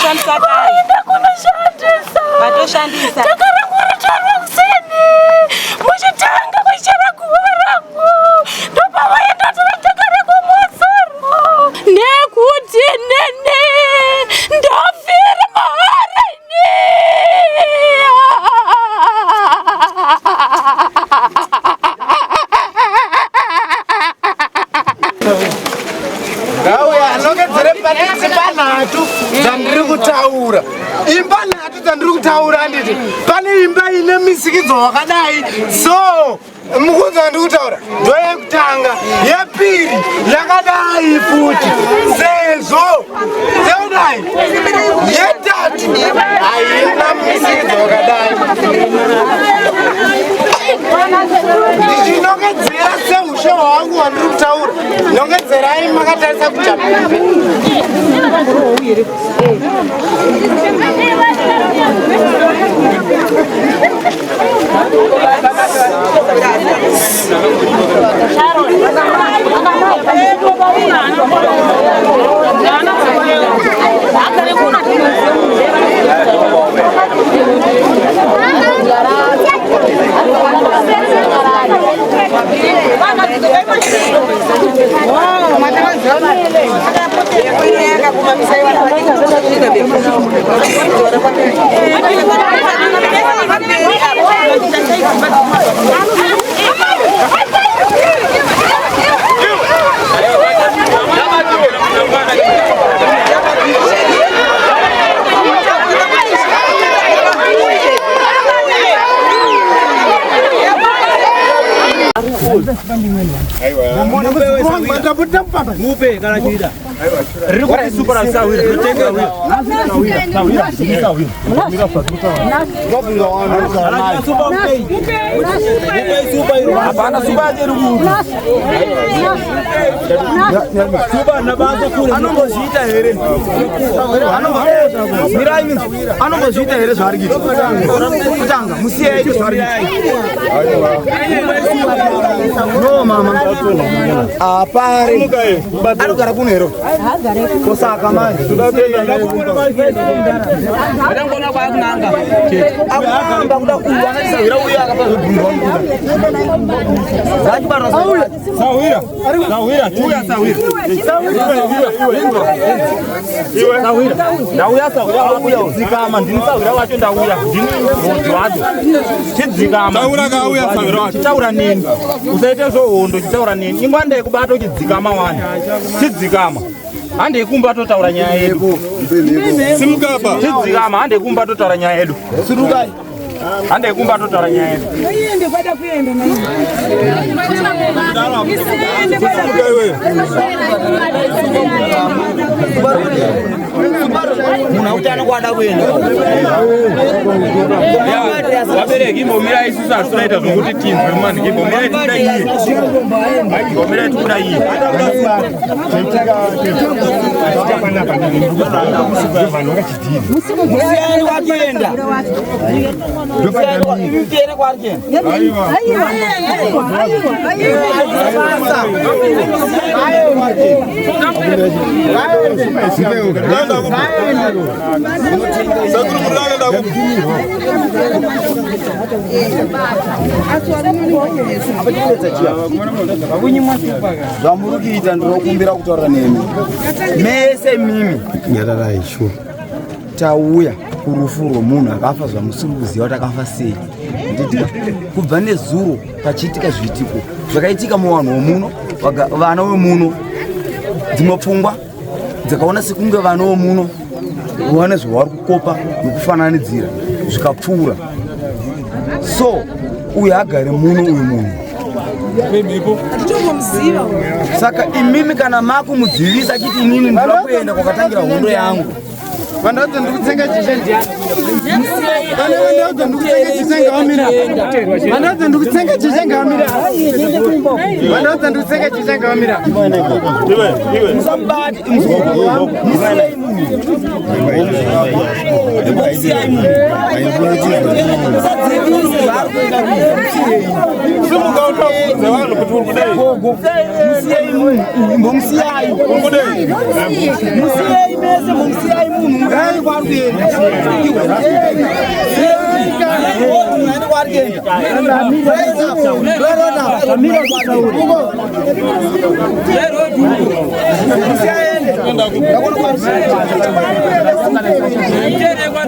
Matoshandisa kare. Vaenda kunoshandisa. Matoshandisa. Jaka rangu ratorwa kuseni. Muchitanga kuchera guva rangu. Ndopavaenda tora jaka rangu musoro. Nekuti nene ndafira mahara ini. Ngauya anongedzere pane dzimba nhatu dzandiri kutaura. Imba nhatu dzandiri kutaura handiti pane imba ine misikidzo wakadai so mukunzi wandiri kutaura ndoyekutanga yepiri yakadai futi sezvo seudai yetatu haina misikidzo wakadai ndichinongedzera seushe hwangu hwandiri kutaura nongedzerai makatarisa kuchapembe. Anombozviita here? Mirai, anombozviita here zvaari kuita? Kutanga musiye aite zvaari kuita. No mama. Apare. Anogara kuno here? Kosaka manje. Akamba kuda kuwa akasahwira uyo akapa zvebhurugwa. Zvachibarwa Sahwira. Sahwira, chiuya sahwira. Iwe, iwe. Ndauya sahwira wauya dzikama, ndini sahwira wacho ndauya. Ndini mhodzi wacho. Chidzikama. Taura kauya sahwira wacho. Chitaura neni. Usaite zvohondo, chitaura neni. Ingwanda yekubata uchidzikama wani. Chidzikama. Handei kumba totaura nyaya yedu. Simuka apa. Chidzikama, handei kumba totaura nyaya yedu. Surukai. Handei kumba totaura nyaya yedu. Simuka iwe. Munhu autano kwada kuenda. Vabereki imbomirai, isusu hatitoita zvokuti tinzwe mani, imbomirai tikuda iye, imbomirai tikuda iye. Musiyani kwakuenda. Musiyani kwari kuenda. Ndaenda kupi? Sekuru muri akaenda kupi? Zvamuri kuita ndinokumbira kutaura nemi mese mimi. Nyararai sure. Tauya kurufu rwomunhu akafa zvamusiri kuziva kuti akafa sei. Nditika kubva nezuro pachiitika zviitiko zvakaitika muvanhu vomuno, vana vemuno, dzimwe pfungwa dzakaona sekunge vana vemuno vane zvavari kukopa nokufananidzira zvikapfuura. So uyu agare muno uyu munhu saka imimi kana makumudzivisa achiti inini ndinoda kuenda kwakatangira hondo yangu. Vandaudza ndikutsenga chishe ndiani? Vana vandaudza ndikutsenga chishe ngavamira. Vandaudza ndikutsenga chishe ngavamira. Vandaudza ndikutsenga chishe ngavamira. Iwe, iwe. Musabati musiyei munhu. Imbosiyai munhu. Musadzivise zvaari kuenda kuita. Musiyei. Simuka utaudze vanhu kuti uri kudei. Gogo, musiyei munhu. Imbomusiyai. Uri kudei. Musiyei mese, mbosiyai munhu. Muende kwaari kuenda. Muende kwaari kuenda.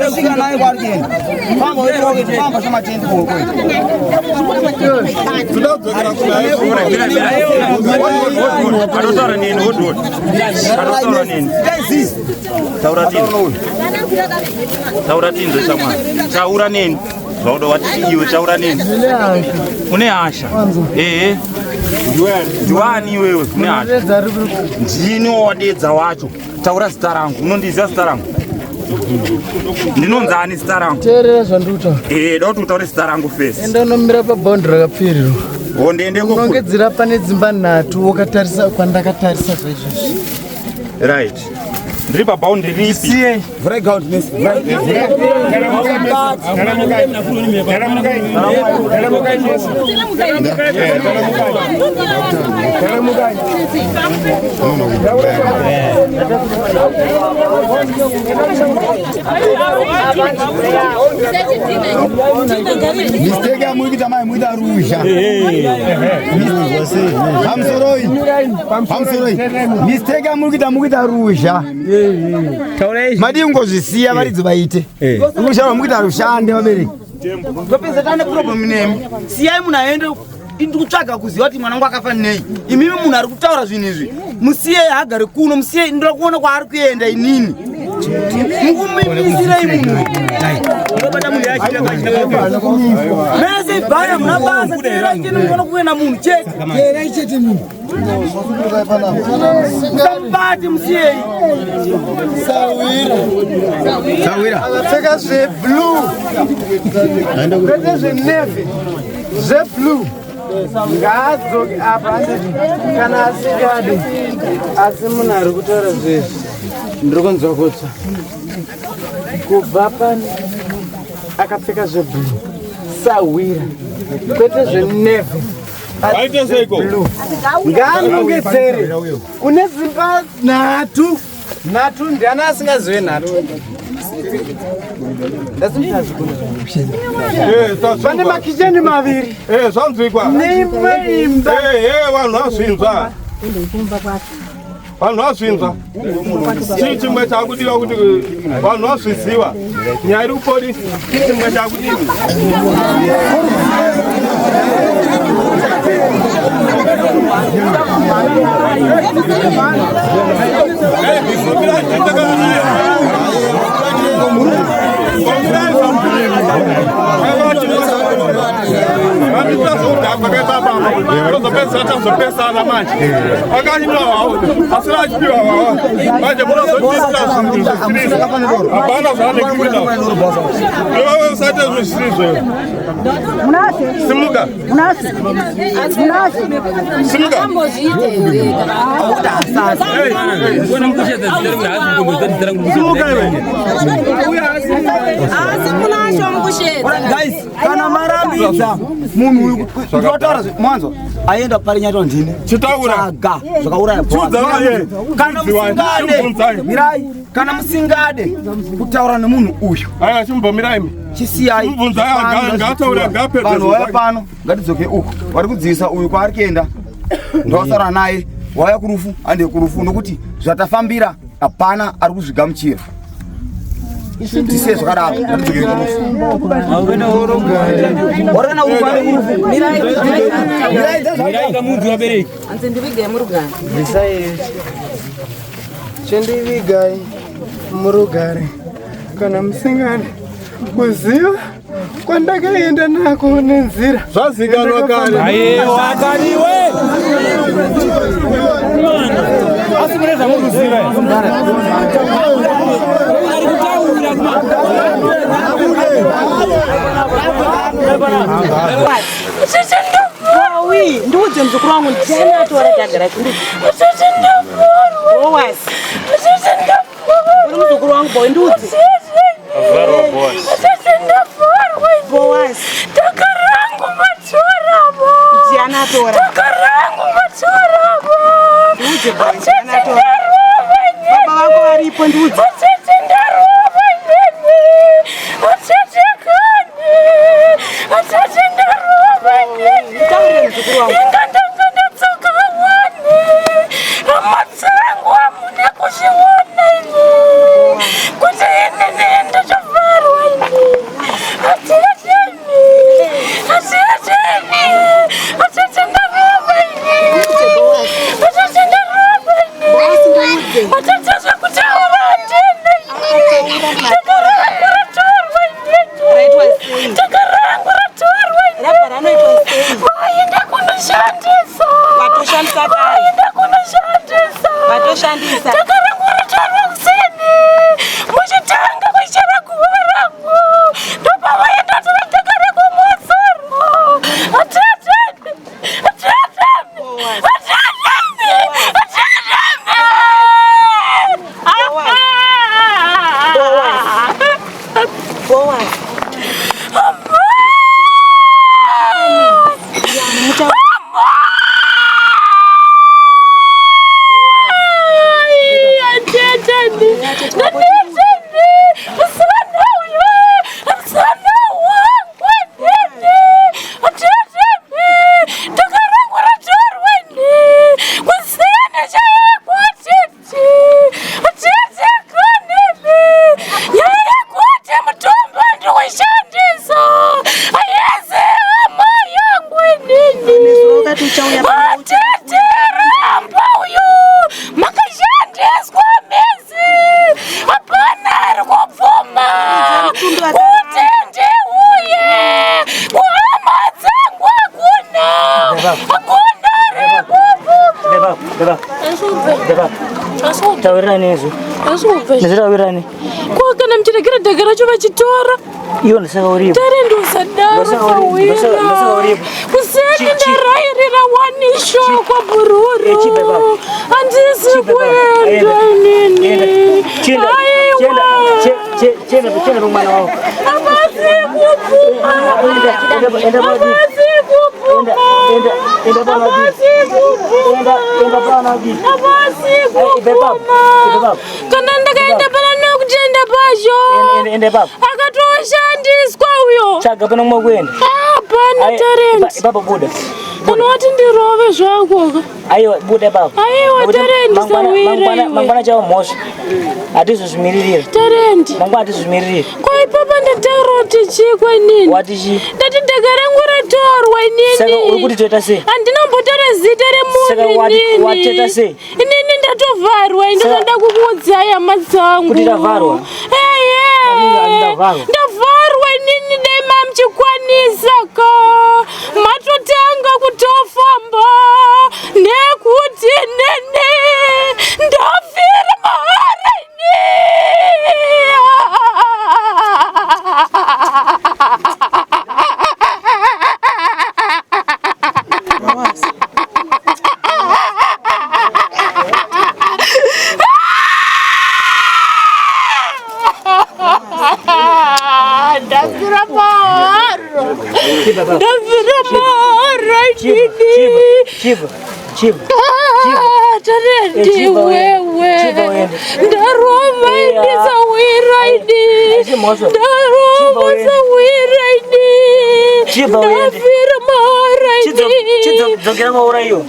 Musika naye kwaari kuenda. Famba uende, famba shamachende kuenda. Toda kudzokera kunaye. Anotaura neni, hold on. Anotaura neni. Taura tinzwe. Taura tinzwe shamwari. Taura neni. Zvauda wati iwe taura neni. Une hasha. Ehe. Ndiwani iwewe une hasha. Ndini wawadedza wacho. Taura zita rangu. Unondiziva zita rangu? Ndinonzani zita rangu? Teerera zvandikutaura. Eh, da kuti utaure zita rangu first. Enda unomira pabhondi rakapfirirwa. Ndiende ko. Unongedzera pane dzimba nhatu wakatarisa kwandakatarisa zvaizvozvi. Right. Ndiri paboundary ripi? Siye. Vhurai ground mese. Mistake yamuri kuita mai muita ruzha. Pamusoroi. Pamusoroi. Mistake yamuri kuita mukuita ruzha. Madii kungozvisiya varidzi vaite. Rushava mukuita rushande vabereki. Ndopedza tane problem nemi. Siyai munhu aende ndikutsvaga kuziva kuti mwana wangu akafa nei. Imimi munhu ari kutaura zvinhu izvi. Musiyei agare kuno, musiyei ndoda kuona kwaari kuenda inini. Mukumimisirei munhu. Mese ibvai hamuna basa, teerai chete munoona kuenda munhu chete. Teerai chete munhu. Musamubate musiyei. Sawira. Sawira. Akapfeka zveblue. Kwete zvenavy. Zveblue. Ngaadzoke apa asati kana asingadi. Asi munhu ari kutaura zvezvi. Ndiri kunzwa kutsva. Kubva pane akapfeka zveblue. Sawira. Kwete zvenavy. Vaite seiko? Ngaanongedzere. Kune dzimba nhatu. Nhatu ndiani asingazive nhatu? Pane makicheni maviri. Eh, zvanzwikwa. Neimwe imba. Eh, eh, vanhu vazvinzwa. Vanhu vazvinzwa. Chii chimwe chakudiwa kuti vanhu vazviziva? Nyaya iri kupolisi. Chii chimwe chakudiwa? Tazopesana manje akanyimira wawo asina achipiwa wawa manje munozotiitira zvinhu zvisirizo hapana zvaanekuita iwewe usaite zvinhu zvisirizo simuka simuka simuka iwe Guys, kana marambidza munhu uyu ndinotaura mwanzo aenda pari nyato ndini. Chitaura. Tsvaga zvakauraya Chiudza vaye. Kana musingade, Chibvunzai. mirai, kana musingade kutaura nemunhu uyu. Aya chimbomirai imi. Chisiyai. Chibvunzai, ngaataure, ngaapedze Vanhu zvinhu vauya zvake. pano, ngatidzoke uku. Vari kudzivisa uyu kwaari kuenda. Ndosara naye. Wauya kurufu, hande kurufu nokuti zvatafambira hapana ari kuzvigamuchira. Tisiye zvakadaro, ngatidzoke kurufu. Warikana kurufu, hande kurufu. Mirai, Hanzi ndivigei murugare. Bvisai chindivigai murugare kana musingade kuziva kwandakaenda nako nenzira Zvazikanwa kare. Aiwa kaniwe. Asi mune zvamuri kuziva here? Ari kutaura Wawi, ndiudze muzukuru wangu ndiani atora dhaga rake ndiudze. Bowasi. Uri muzukuru muzukuru wangu boy, ndiudze. Boaz. Taka rangu matoravo. Ndiani atora? Taka rangu matoravo. Ndiudze boy, ndiani atora? Baba vako varipo, ndiudze. Atete ndarova inini. Atete kani. Atete ndarova inini. Nditaurire muzukuru wangu. Inga ndanga ndatsoka wani. Hama dzangu hamuna kuzviona ini. Kuti inini ndichavharwa ini. Atete ini. Atete ini. Atete ndarova ini. Atete ndarova ini. Boaz, ndiudze. Atete zvekutaura handina ini. Taka rangu ratorwa inini. Raitwa sei? Taka rangu ratorwa inini. Rabva ranoitwa sei? Vaenda kunoshandisa. Vatoshandisa kare. Vaenda kunoshandisa. Vatoshandisa. Taka rangu ratorwa kuseni. Muchitanga kuchera guva rangu. Ndopavaenda tora taka rangu mumusoro. Atete. Atete. Atete. Atete. Boaz. Shandisa ayeze hama yangu inini Wakati uchauya pano ucha- Wateteramba uyu makashandiswa misi hapana ari kubvuma Mutumbi kuti ndiuye kuhama dzangu hakuna hakuna ari kubvuma Taurirane izvo. Ndizvitaurirane. Ko kana muchiregera dhaka racho vachitora Iwo ndosaka uripo. tarenda usadaro Ndosaka uripo. Ndosaka uripo. kuseni ndarayirira wanisho kwabururu Chibva ipapo. handisi Chibva ipapo. kuenda Enda. inini Chienda. Chienda. Chienda. Chienda pamwana wako. havasi kubvuma Enda. Enda. Enda padi. havasi kubvuma Enda. Enda padi. havasi kubvuma Enda. Enda padi. havasi Ibva ipapo. kubvuma Ibva ipapo. kana ndakaenda pana nokutenda pasho Enda. Enda ipapo. akatoshandiswa uyo Tsvaga pana kumwe kuenda. hapana tarenda Ipapo buda. kana wati ndirove zvako Aiwa buda ipapo. Aiwa, Nekuti Tarenda, mangwana- sawira mangwana- iwe. Mangwana chavo mhosva. Hatizozvimiririra. Tarenda. Mangwana hatizozvimiririra. Ko ipapa ndataura kuti chii kwenini? Wati chii? Ndati dhaka rangu ratorwa inini. Saka uri kuti toita sei? Handina kumbotora zita Saka remunhu inini. watoita sei? Inini ndatovharwa ini Saka- ndinoda kukuudzai hama dzangu. Kuti ndavharwa? Eye. Ndavharwa. Ndavharwa inini dai mamuchikwanisa ka. Matotanga kutofamba nekuti nini ndafira mahara ini. Ndafira mahara. Ndafira mahara inini. Chibva. Chibva. Tarendi Chibva uende. wewe Chibva uende. ndarova ini sawira ini Haisi mhosva. Chibva ndarova uende. sawira ini Chibva uende. ndafira mahara ini Dzokera kwaura iyo.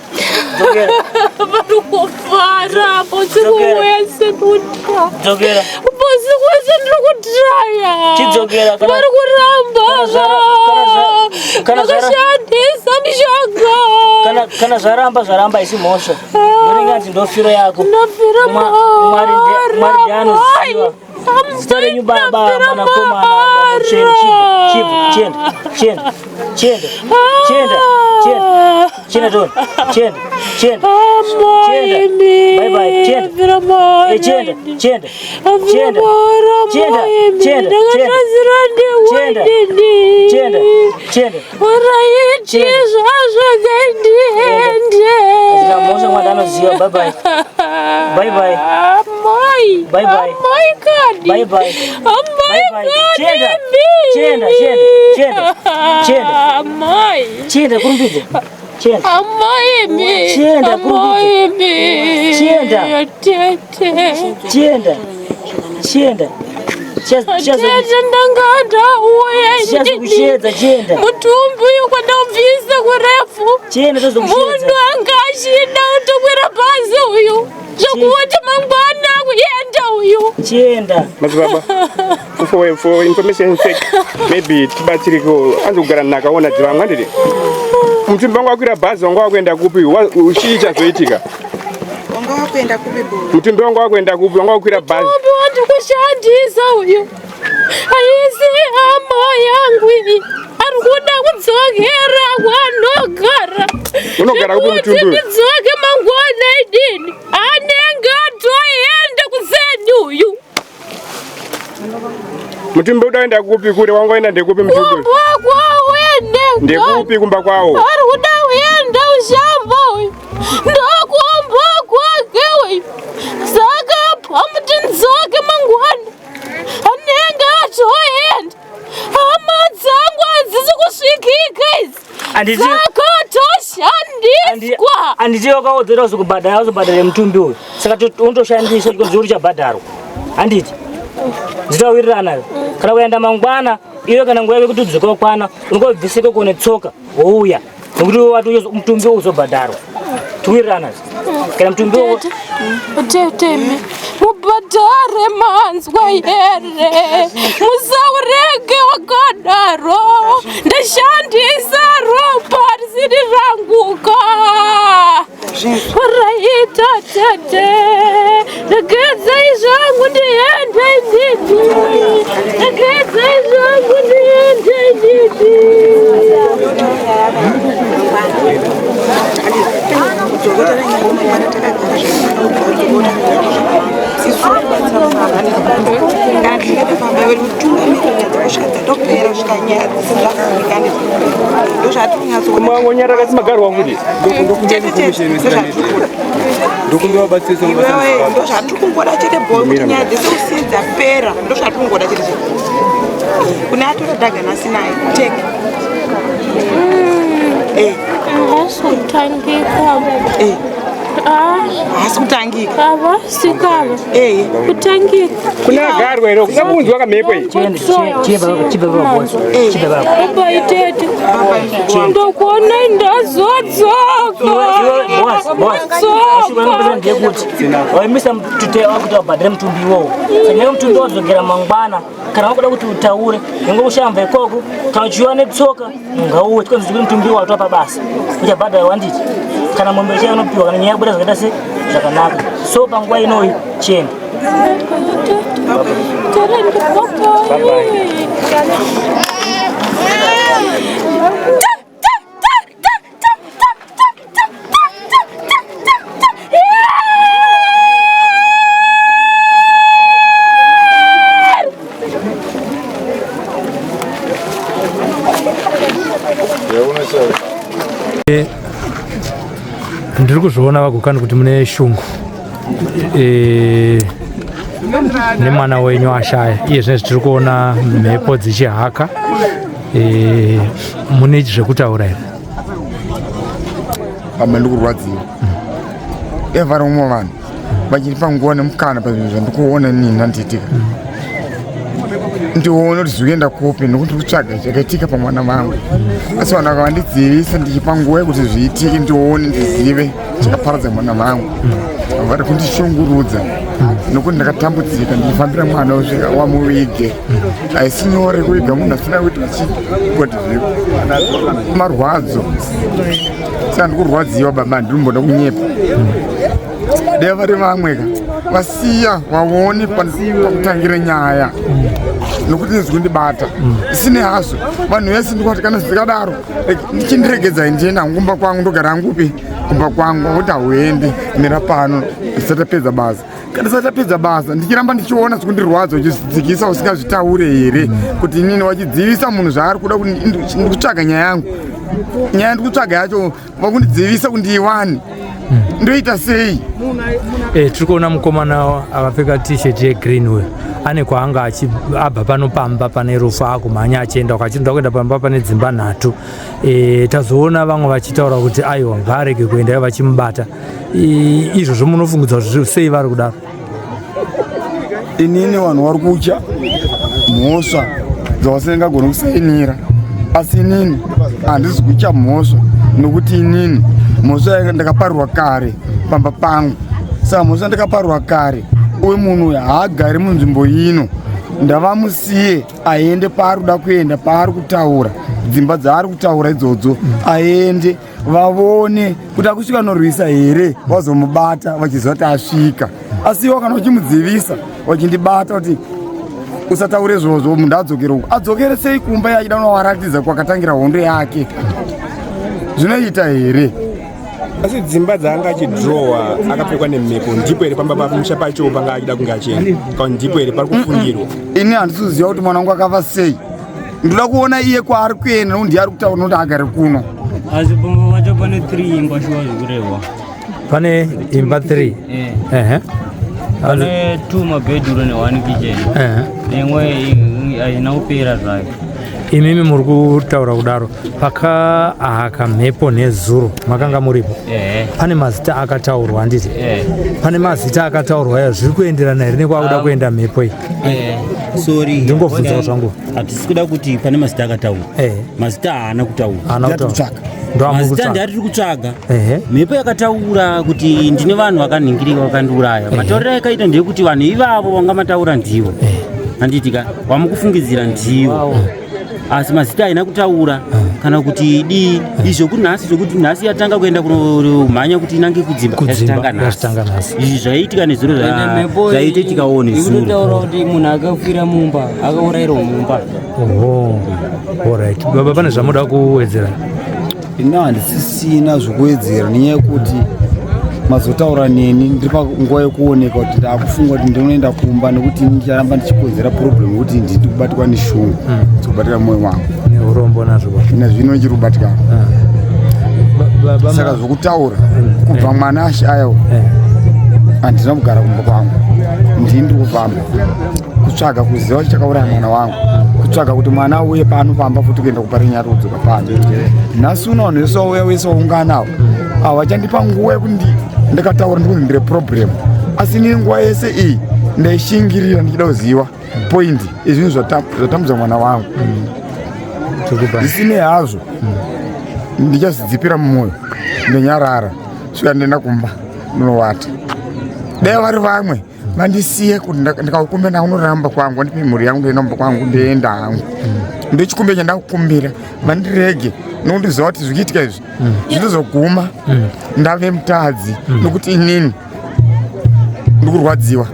Dzokera. vari kufara usiku Dzokera. wese ndikutra Dzokera. usiku wese ndiri kutraya Chidzokera, kana- vari kuramba kana zvara- kana zva- kana zvara- vakashandisa mishonga Kana kana zvaramba zvaramba haisi mhosva. Ndonenge hanzi ndofiro yako. ndafira Mwari Mwari ndiye anoziva. Zita renyu baba mwanakomana mutsvene. Chibva. Chibva. Chienda. Chienda. Chienda. Chienda. Chienda. Chienda toni. Chienda. Chienda. Chienda. Bye bye. Chienda. Eh, chienda. Chienda. Chienda. Chienda. Chienda. Chienda. Chienda. Chienda. Uraiti zvazvo ngendiende. Mhosva mwana anoziva. Bye bye. Bye bye. Amai. Bye bye. Amai kadi. Bye bye. Amai Bye bye. kadi. Chienda. Chienda. Chienda. Chienda. Chienda. Amai. Chienda kurumbidza. Chienda. Amai mi. Chienda, Amai mi. Chienda. Tete. Chienda. Chienda. Tete ndanga ndauya Chichazokushedza chienda. Mutumbi uyu kwandabvisa kurefu. Chienda tozokushedza. Munhu anga achida kutokwira bhazi uyu. Zvekuti mangwana kuenda uyu. Chienda. Madzibaba, for information sake, maybe tibatsirikewo anzi kugara nakaona dzivamwe handiti mutumbi wangu wakwira bhazi wanga wakuenda kupi? Chii chazoitika? Wanga wakuenda kupi bo? Mutumbi wangu wakuenda kupi? Wanga wakwira bhazi. Mutumbi wandi kushandisa uyu. Haisi hama yangu iyi. Ari kuda kudzokera kwanogara. Unogara kupi mutumbi uyu? Ndidzoke mangwana idini. Anenge atoenda kuseni uyu. Mutumbi uda kuenda kupi kure? Wanga waenda ndekupi mutumbi uyu? Kumba kwawo ende. Ndekupi kumba kwawo? Ari kuda kuenda ushamba uyu. Ndokumba kwake uyu. Saka pamuti ndidzoke mangwana. Anenge atoenda. Hama dzangu hadzisi kusvikika idzi. Dzakatoshandiswa. Handiti wakaodzera uzokubhadhara uzobhadhare mutumbi uyu. Saka unotoshandisa chikonzero uchabhadharwa. Handiti? Nditawirirana. Kana kuenda mangwana iwe kana nguva yekuti udzoke wakwana unongobviseko kune tsoka wouya. Nekuti wati mutumbi uyu uzobhadharwa. Tiwirirana. Kana mutumbi uyu Tete, mubhadhare manzwa here? Musaurege wakadaro. Ndashandisa ropa risiri ranguka. Raita tete, regedzai zvangu ndiende inini. Regedzai zvangu ndiende inini. Kana tichinge tafamba vedu kutungamirira kusvika dzatopera kusvika nyaya dzese dzavhurika ndozvatiri Kumangonyara kasi magarwa kuti. Iwewe ndozvatiri kungoda chete bho kuti nyaya dzese usiye dzapera ndozvatiri kungoda chete chete kune atora dhaga nhasi naye teke Haasi kutangika. Haasi kutangika. Havasi kava. Kutangika. Kuna agarwa here? Kusabunzwa kamhepo iyi. Baba itete. Ndokuona ndazodzoka. Ndekuti waimisa mtute wakuti wabhadhare mutumbi iwowo. Saka nyaya mutumbi wadzokera mangwana kana wakuda kuti utaure nyangwe ushamba ikoko kana uchiwa netsoka ngauwe chikonzi chekuti mutumbi watwa pabasa uchabhadhara wanditi kana mombe chaiyo unopiwa kana nyaya yabuda zvakaita se zvakanaka. So panguva inoyi chienda. Ndiri kuzviona vagokani kuti mune shungu nemwana wenyu ashaya. Iye zvinezvi tiri kuona mhepo dzichihaka. Mune zvekutaura here? Baba, ndikurwadziwa. Dai vari umwe vanhu vachiripa nguva nemukana pazvinhu zvandikuona inini ndandiitika, ndione kuti zviri kuenda kupi, nokuti kutsvaga zvakaitika pamwana vangu. Asi vanhu vakavandidzivisa ndichipa nguva yekuti zviitike, ndione, ndizive chakaparadza mwana vangu. Vari kundishungurudza nokuti ndakatambudzika ndichifambira mwana kusvika wamuvige. Haisi nyore kuviga munhu asina kuita chikoti zviko marwadzo. Saka ndikurwadziwa baba, handinomboda kunyepa. Dai vari vamwe ka vasiya vaone pakutangira nyaya, nokuti izwi kundibata isine hazvo. Vanhu vese ndikuti kana zvikadaro ndichindiregedzai ndienda hangu kumba kwangu, ndogara hangupi Kumba kwangu kuti hauendi, mira pano ndisati tapedza basa. Kana ndisati tapedza basa ndichiramba ndichiona zvikundirwadza, uchidzikisa usingazvitaure here kuti inini wachidzivisa munhu zvaari kuda kuti ndikutsvaga nyaya yangu, nyaya ndikutsvaga yacho vakundidzivisa kuti ndiiwane, ndoita sei? Tiri kuona mukomana akapfeka T-shirt yegreen uyu ane kwaanga abva pano pamba pane rufu, akumhanya achienda ukachinda kuenda pamba pane dzimba nhatu. Tazoona vamwe vachitaura kuti aiwa, ngaarege kuenda, vachimubata. Izvozvo munofungudza kuti sei vari kudaro? Inini vanhu vari kutya mhosva dzavasingagoni kusainira, asi inini handisi kutya mhosva, nokuti inini mhosva yanga ndakaparirwa kare pamba pangu. Saka mhosva ndakaparirwa kare, uyu munhu uyu haagari munzvimbo ino. Ndavamusiye aende paari kuda kuenda, paari kutaura dzimba dzaari kutaura idzodzo, aende vavone kuti akusvika norwisa here, vazomubata vachiziva kuti asvika. Asi iwo kana uchimudzivisa, vachindibata kuti usataure izvozvo, munhu adzokere uko, adzokere sei kumba yachida unowaratidza kwakatangira hondo yake? Zvinoita here? Asi dzimba dzaanga achidhirowa akapfekwa nemhepo, ndipo here pamba pamusha pacho panga achida kunge achienda, kana ndipo here pari kufungirwa? Ini handisi kuziva kuti mwana wangu akafa sei. Ndoda kuona iye kwaari kuenda, nokuti ndiye ari kutaura nokuti agare kuno. Asi pamba pacho pane 3 imba shuwa zvikurehwa. Pane imba 3? Eh. Ehe. Pane 2 mabedroom ne1 kitchen. Neimwe haina kupera zvayo. Imimi muri kutaura kudaro, pakaahaka mhepo nezuro makanga muripo? Ehe. Pane mazita akataurwa, handiti? Eh. Pane mazita akataurwa ayo, zviri kuenderana here nekwakuda kuenda mhepo iyi? Sorry. Ndingobvunzawo zvangu. Hatisi kuda kuti pane mazita akataura. Mazita haana kutaura. Haana kutaura. Ndoamuri Mazita kutsvaga. ndiatiri kutsvaga. Ehe. Mhepo yakataura kuti ndine vanhu vakanhingirika vakandiuraya. Matauriro ayakaita ndeyekuti vanhu ivavo vanga mataura ndivo, handiti ka? Wamukufungidzira ndivo, asi mazita haina kutaura kana kuti dii. Izvo kunhasi, zvokuti nhasi yatanga kuenda kunomhanya kuti inange kudzimba, Kudzimba, yazvitanga nhasi. yazvitanga nhasi. Izvi zvaiitika nezuro, Ende mhepo zvaitoitikawo nezuro. ikutotaura kuti munhu akafira mumba, akaurayirwa mumba. Oho, alright baba, pane zvamuda kuwedzera? Ini handisisina zvokuwedzera, nenyaya yekuti mazotaura neni ndiri panguva yekuoneka kuti ndakufunga kuti ndinoenda kumba, nekuti ndicharamba ndichikonzera problem yekuti ndiri kubatikwa neshungu dzikubatika mwoyo wangu. Neurombo nazvo baba. Nazvino ndiri kubatikana. Baba, Saka zvokutaura, kubva mwana ashayawo handina kugara kumba kwangu. Ndini ndiri kufamba kutsvaga kuziva kuti chakauraya mwana wangu, kutsvaga kuti mwana auye pano pamba futi, kuenda kuparinyari, kudzoka pano. Nhasi uno vanhu vese vauya, vese vaungana avo, havachandipa nguva yekuti ndikataura ndikunzi ndire problem. Asi inini nguva yese iyi ndaishingirira ndichida kuziva point izvinhu zvatambudza mwana wangu. Zvisinei hazvo, ndichazidzipira mumwoyo, ndonyarara svika ndienda kumba ndinowata. Dai vari vamwe vandisiye kuti ndikakumbira, ndakunoramba kwangu, ndipe mhuri yangu, ndoenda kumba kwangu, ndoenda hangu. Ndochikumbira chandakukumbira, vandirege, nokundiziva kuti zvichiitika izvi zvinozoguma ndave mutadzi, nokuti inini ndikurwadziwa.